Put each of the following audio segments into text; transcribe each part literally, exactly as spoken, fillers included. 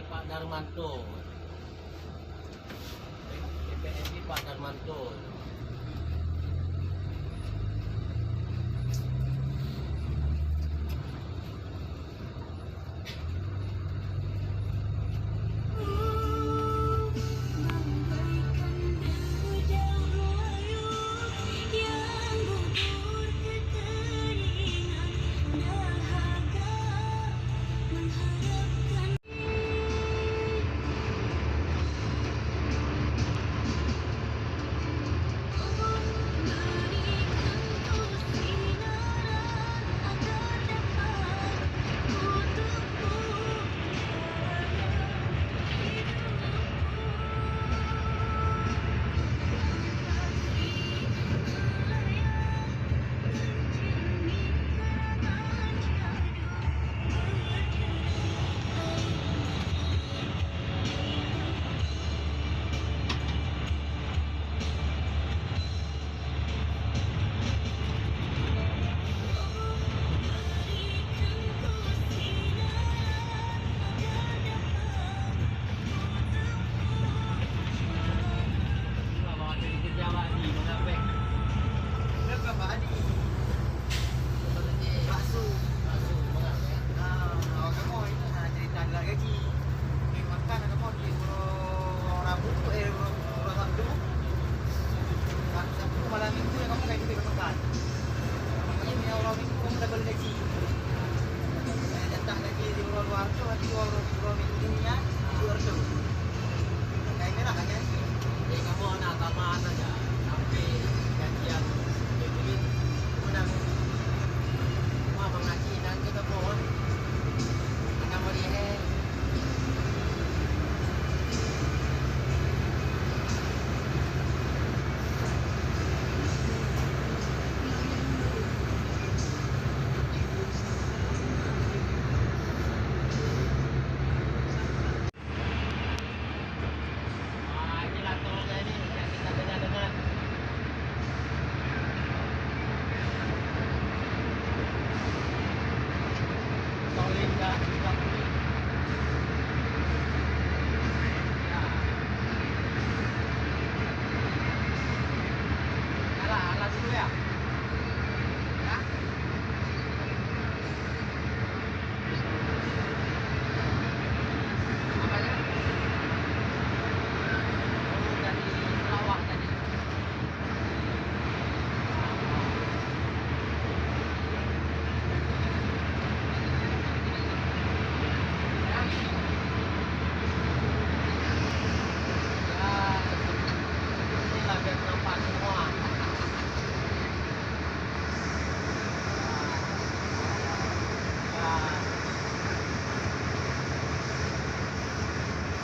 Pak Darmanto. P P S I Pak Darmanto. Bakso. Bakso, mangat, ya. Ah, awak kamoe itu, ha, cerita gerak gaji. Pergi makan kamoe di uroe Rabu, eh, uroe, uroe Sabtu. Sabtu malam minggu nyang kamoe ka jeuet makan. Makanya, meunyoe uroe minggu kamoe ka beuet gaji. Eh, jatah gaji di uroe dua reutôh, nanti uroe, uroe minggu nyan, dua reutôh. Pakai merah kan, ya? Jadi, kamoe na tama saja sampai gajian. Jadi, kamoe na, cuma Bang Haji dan kita pun akan melihat. Ah, inilah tolnya ini yang kita dengar-dengar. Tol Lingga, Lingga Bumi. Ya. Alah, alah dulu ya. Ya.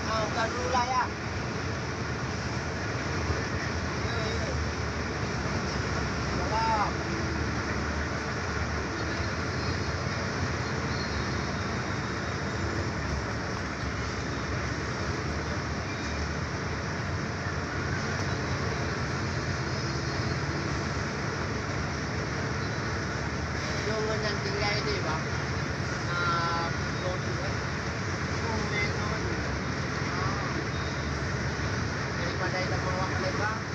Ah, buka dulu lah ya. Salam. Dong ngon nyan tinggai deh, Bang. Na, dong tu, eh. Dong main ngon. Ah. Daripada kita bawa ke Lembang.